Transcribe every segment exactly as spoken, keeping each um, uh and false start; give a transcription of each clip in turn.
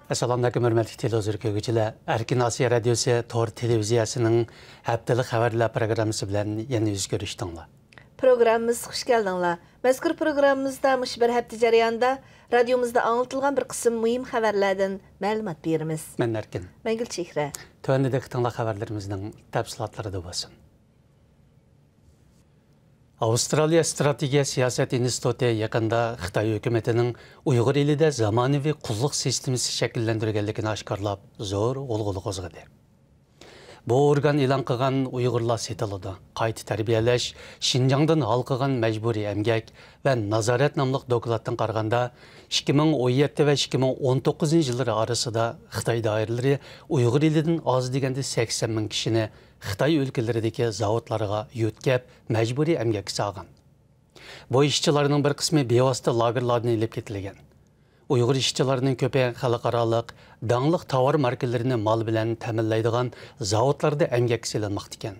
ئەسسالامۇئەلەيكۇم، ھۆرمەتلىك تېلېۋىزور كۆرگۈچىلەر. ئەركىن ئاسىيا رادىيوسى تور تېلېۋىزىيەسىنىڭ ھەپتىلىك خەۋەرلەر پروگراممىسى بىلەن يەنە يۈز كۆرۈشتۈڭلار. پروگراممىمىزغا خۇش كەلدىڭلار. مەزكۇر پروگراممىمىزدا مۇشۇ بىر ھەپتە جەريانىدا رادىيومىزدا ئاڭلىتىلغان بىر قىسىم مۇھىم خەۋەرلەردىن مەلۇمات بېرىمىز. مەن ئەركىن. مەن گۈلچېھرە. تۆۋەندە دىققىتىڭلار خەۋەرلىرىمىزنىڭ تەپسىلاتلىرىدا بولسۇن. ئاۋسترالىيە ئىستراتېگىيە سىياسەت ئىنستىتۇتى يېقىندا خىتاي ھۆكۈمىتىنىڭ ئۇيغۇر ئېلىدە زامانىۋى قۇللۇق سىستېمىسى شەكىللەندۈرگەنلىكىنى ئاشكارىلاپ، زور غۇلغۇلا قوزغىدى. بۇ ئورگان ئېلان قىلغان ئۇيغۇرلار سېتىلىدۇ، قايتا تەربىيەلەش، شىنجاڭدىن ھال قىلغان مەجبۇرىي ئەمگەك ۋە نازارەت ناملىق دوكلاتتىن قارىغاندا، ئىككى مىڭ ئون يەتتە ۋە ئىككى مىڭ ئون توققۇزىنچى يىللىرى ئارىسىدا خىتاي دائىرىلىرى ئۇيغۇر ئېلىدىن ئاز دېگەندە سەكسەن مىڭ كىشىنى خىتاي ئۆلكىلىرىدىكى زاۋۇتلارغا يۆتكەپ، مەجبۇرىي ئەمگەككە سالغان. بۇ ئىشچىلارنىڭ بىر قىسمى بىۋاسىتە لاگېرلاردىن ئېلىپ كېتىلگەن. ئۇيغۇر ئىشچىلارنىڭ كۆپى خەلقئارالىق داڭلىق تاۋار ماركىلىرىنى مال بىلەن تەمىنلەيدىغان زاۋۇتلاردا ئەمگەككە سېلىنماقتا ئىكەن.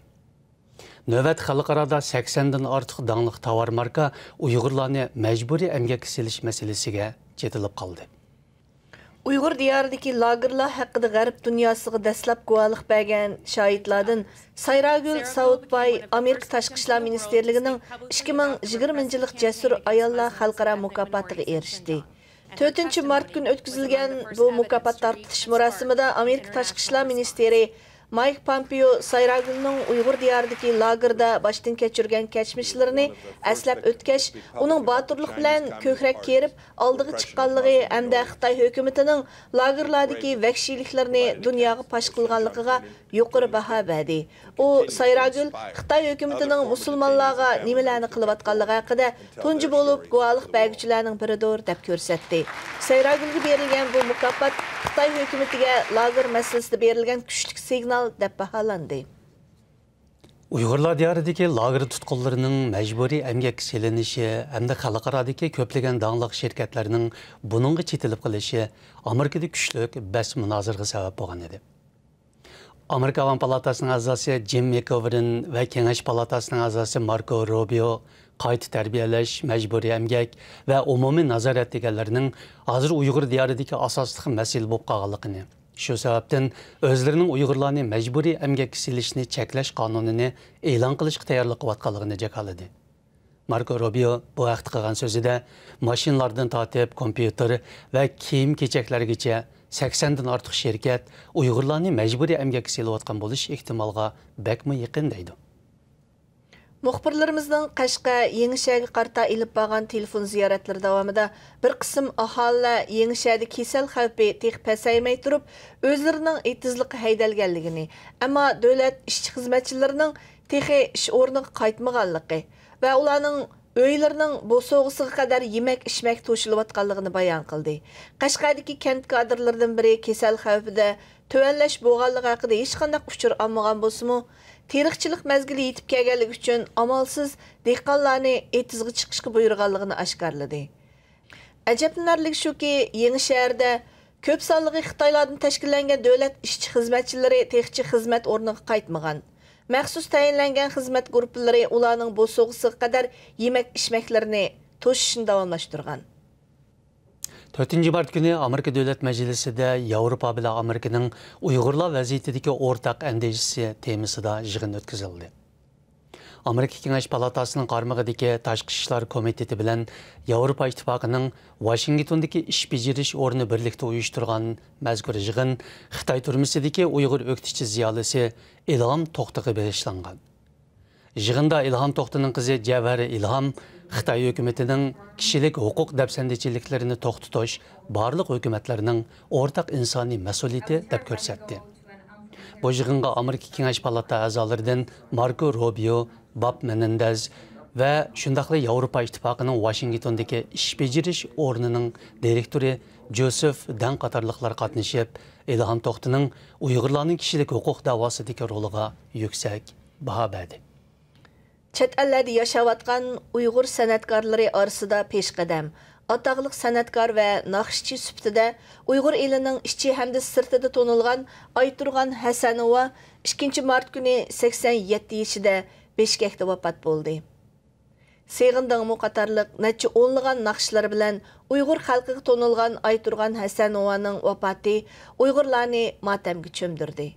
نۆۋەت خەلقئارادا سەكسەندىن ئارتۇق داڭلىق تاۋار ماركا ئۇيغۇرلارنى مەجبۇرىي ئەمگەككە سېلىش مەسىلىسىگە چېتىلىپ قالدى. ئۇيغۇر دىيارىدىكى لاگېرلار ھەققىدە غەرب دۇنياسىغا دەسلەپ گۇۋاھلىق بەرگەن شاھىتلاردىن سايراگۈل ساۋۇتباي ئامېرىكا تاشقى ئىشلار مىنىستىرلىكىنىڭ ئىككى مىڭ يىگىرمىنچى يىللىق جەسۇر ئاياللار خەلقئارا مۇكاپاتىغا ئېرىشتى. تۆتىنچى مارت كۈنى ئۆتكۈزۈلگەن بۇ مۇكاپات تارقىتىش مۇراسىمىدا ئامېرىكا تاشقى ئىشلار مىنىستىرى مايك پامپېئو سايراگۈلنىڭ ئۇيغۇر دىيارىدىكى لاگېردا باشتىن كەچۈرگەن كەچمىشلىرىنى ئەسلەپ ئۆتكەچ، ئۇنىڭ باتۇرلۇق بىلەن كۆكرەك كېرىپ ئالدىغا چىققانلىقى ھەمدە خىتاي ھۆكۈمىتىنىڭ لاگېرلاردىكى ۋەھشىيلىكلىرىنى دۇنياغا پاش قىلغانلىقىغا يۇقىرى باھا بەردى. ئۇ سايراگۈل خىتاي ھۆكۈمىتىنىڭ مۇسۇلمانلارغا نېمىلەرنى قىلىۋاتقانلىقى ھەققىدە تۇنجى بولۇپ گۇۋاھلىق بەرگۈچىلەرنىڭ بىرىدۇر، دەپ كۆرسەتتى. سايراگۈلگە بېرىلگەن بۇ مۇكاپات خىتاي ھۆكۈمىتىگە لاگېر مەسىلىسىدە بېرىلگەن كۈچلۈك سىگنال، دەپ باھالاندى. ئۇيغۇرلار دىيارىدىكى لاگېر تۇتقۇنلىرىنىڭ مەجبۇرىي ئەمگەككە سېلىنىشى ھەمدە خەلقئارادىكى كۆپلىگەن داڭلىق شىركەتلەرنىڭ بۇنىڭغا چېتىلىپ قېلىشى ئامېرىكىدا كۈچلۈك بەس مۇنازىرىگە سەۋەب بولغان ئىدى. ئامېرىكا ئاۋام پالاتاسىنىڭ ئەزاسى جىم مىكگوۋېرن ۋە كېڭەش پالاتاسىنىڭ ئەزاسى ماركو روبىيو قايتا تەربىيەلەش، مەجبۇرىي ئەمگەك ۋە ئومۇمىي نازارەت دېگەنلەرنىڭ ھازىر ئۇيغۇر دىيارىدىكى ئاساسلىق مەسىلە بولۇپ قالغانلىقىنى، شۇ سەۋەبتىن ئۆزلىرىنىڭ ئۇيغۇرلارنى مەجبۇرىي ئەمگەككە سېلىشنى چەكلەش قانۇنىنى ئېلان قىلىشقا تەييارلىق قىلىۋاتقانلىقىنى جاكارلىدى. ماركو روبىيو بۇ ھەقتە قىلغان سۆزىدە، ماشىنىلاردىن تارتىپ كومپيۇتېر ۋە كىيىم-كېچەكلەرگىچە سەكسەندىن ئارتۇق شىركەت ئۇيغۇرلارنى مەجبۇرىي ئەمگەككە سېلىۋاتقان بولۇش ئېھتىمالىغا بەكمۇ يېقىن، دەيدۇ. مۇخبىرلىرىمىزنىڭ قەشقەر، يېڭىشەھەرگە قارىتا ئېلىپ بارغان تېلېفون زىيارەتلىرى داۋامىدا بىر قىسىم ئاھالىلەر يېڭىشەھەردە كېسەل خەۋپى تېخى پەسەيمەي تۇرۇپ، ئۆزلىرىنىڭ ئېتىزلىققا ھەيدەلگەنلىكىنى، ئەمما دۆلەت ئىشچى-خىزمەتچىلىرىنىڭ تېخى ئىش ئورنىغا قايتمىغانلىقى ۋە ئۇلارنىڭ ئۆيلىرىنىڭ بوسۇغىسىغا قەدەر يېمەك-ئىچمەك توشۇلۇۋاتقانلىقىنى بايان قىلدى. قەشقەردىكى كەنت كادىرلىرىدىن بىرى كېسەل خەۋپىدە تۆۋەنلەش بولغانلىقى ھەققىدە ھېچقانداق ئۇچۇر ئالمىغان بولسىمۇ، تېرىقچىلىق مەزگىلى يېتىپ كەلگەنلىكى ئۈچۈن ئامالسىز دېھقانلارنى ئېتىزغا چىقىشقا بۇيرۇغانلىقىنى ئاشكارىلىدى. ئەجەبلىنەرلىكى شۇكى، يېڭىشەھەردە كۆپ سانلىقى خىتايلاردىن تەشكىللەنگەن دۆلەت ئىشچى-خىزمەتچىلىرى تېخىچە خىزمەت ئورنىغا قايتمىغان. مەخسۇس تەيىنلەنگەن خىزمەت گۇرۇپپىلىرى ئۇلارنىڭ بوسۇغىسىغا قەدەر يېمەك-ئىچمەكلىرىنى توشۇشنى داۋاملاشتۇرغان. تۆتىنچى مارت كۈنى ئامېرىكا دۆلەت مەجلىسىدە ياۋروپا بىلەن ئامېرىكىنىڭ ئۇيغۇرلار ۋەزىيىتىدىكى ئورتاق ئەندىشىسى تېمىسىدا يىغىن ئۆتكۈزۈلدى. ئامېرىكا كېڭەش پالاتاسىنىڭ قارمىقىدىكى تاشقى ئىشلار كومىتېتى بىلەن ياۋروپا ئىتتىپاقىنىڭ ۋاشىنگتوندىكى ئىش بېجىرىش ئورنى بىرلىكتە ئۇيۇشتۇرغان مەزكۇر يىغىن خىتاي تۈرمىسىدىكى ئۇيغۇر ئۆكتىچى زىيالىيسى ئىلھام توختىغا بېغىشلانغان. يىغىندا ئىلھام توختىنىڭ قىزى جەۋھەر ئىلھام خىتاي ھۆكۈمىتىنىڭ كىشىلىك ھوقۇق دەپسەندىچىلىكلىرىنى توختىتىش بارلىق ھۆكۈمەتلەرنىڭ ئورتاق ئىنسانىي مەسئۇلىيىتى، دەپ كۆرسەتتى. بۇ يىغىنغا ئامېرىكا كېڭەش پالاتا ئەزالىرىدىن ماركو روبىيو، باب مېنېندېز ۋە شۇنداقلا ياۋروپا ئىتتىپاقىنىڭ ۋاشىنگتوندىكى ئىش بېجىرىش ئورنىنىڭ دىرېكتورى جوزېف دەڭ قاتارلىقلار قاتنىشىپ، ئىلھام توختىنىڭ ئۇيغۇرلارنىڭ كىشىلىك ھوقۇق دەۋاسىدىكى رولىغا يۈكسەك باھا بەردى. چەت ئەللەردە ياشاۋاتقان ئۇيغۇر سەنئەتكارلىرى ئارىسىدا پېشقەدەم، ئاتاقلىق سەنئەتكار ۋە ناخشىچى سۈپىتىدە ئۇيغۇر ئېلىنىڭ ئىچى ھەمدە سىرتىدا تونۇلغان ئايتۇرغان ھەسەنوۋا ئىككىنچى مارت كۈنى سەكسەن يەتتە يېشىدا بىشكەكتە ۋاپات بولدى. سېغىندىڭمۇ قاتارلىق نەچچە ئونلىغان ناخشىلىرى بىلەن ئۇيغۇر خەلقىگە تونۇلغان ئايتۇرغان ھەسەنوۋانىڭ ۋاپاتى ئۇيغۇرلارنى ماتەمگە چۆمدۈردى.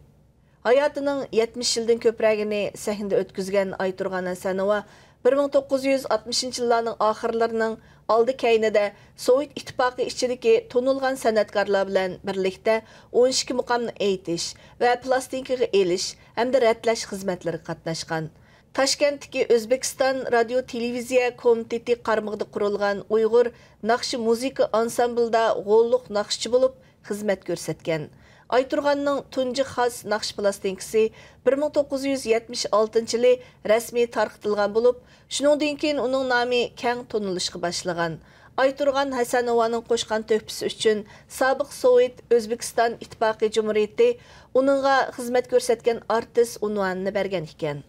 ھاياتىنىڭ يەتمىش يىلدىن كۆپرەكىنى سەھنىدە ئۆتكۈزگەن ئايتۇرغان ھەسەنوۋا بىر مىڭ توققۇز يۈز ئاتمىشىنچى يىللارنىڭ ئاخىرلىرىنىڭ ئالدى كەينىدە سوۋېت ئىتتىپاقى ئىچىدىكى تونۇلغان سەنئەتكارلار بىلەن بىرلىكتە ئون ئىككى مۇقامنى ئېيتىش ۋە پىلاستىنكىغا ئېلىش ھەمدە رەتلەش خىزمەتلىرىگە قاتناشقان. تاشكەنتتىكى ئۆزبېكىستان رادىيو تېلېۋىزىيە كومىتېتى قارمىقىدا قۇرۇلغان ئۇيغۇر ناخشا مۇزىكا ئانسامبلىدا غوللۇق ناخشىچى بولۇپ خىزمەت كۆرسەتكەن. ئايتۇرغاننىڭ تۇنجى خاس ناخشا پىلاستىنكىسى بىر مىڭ توققۇز يۈز يەتمىش ئالتىنچى يىلى رەسمىي تارقىتىلغان بولۇپ، شۇنىڭدىن كېيىن ئۇنىڭ نامى كەڭ تونۇلۇشقا باشلىغان. ئايتۇرغان ھەسەنوۋانىڭ قوشقان تۆھپىسى ئۈچۈن سابىق سوۋېت ئۆزبېكىستان ئىتتىپاقى جۇمھۇرىيىتى ئۇنىڭغا خىزمەت كۆرسەتكەن ئارتىس ئۇنۋانىنى بەرگەن ئىكەن.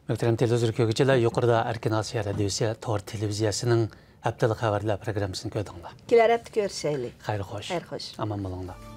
مۆھتەرەم تېلېۋىزور كۆرگۈچىلەر، يۇقىرىدا ئەركىن ئاسىيا رادىيوسى تور تېلېۋىزىيەسىنىڭ ھەپتىلىك خەۋەرلەر پروگراممىسىنى كۆردۈڭلار. كېلەر ھەپتە كۆرۈشەيلى. خەير خوش. خەير خوش. ئامان بولۇڭلار.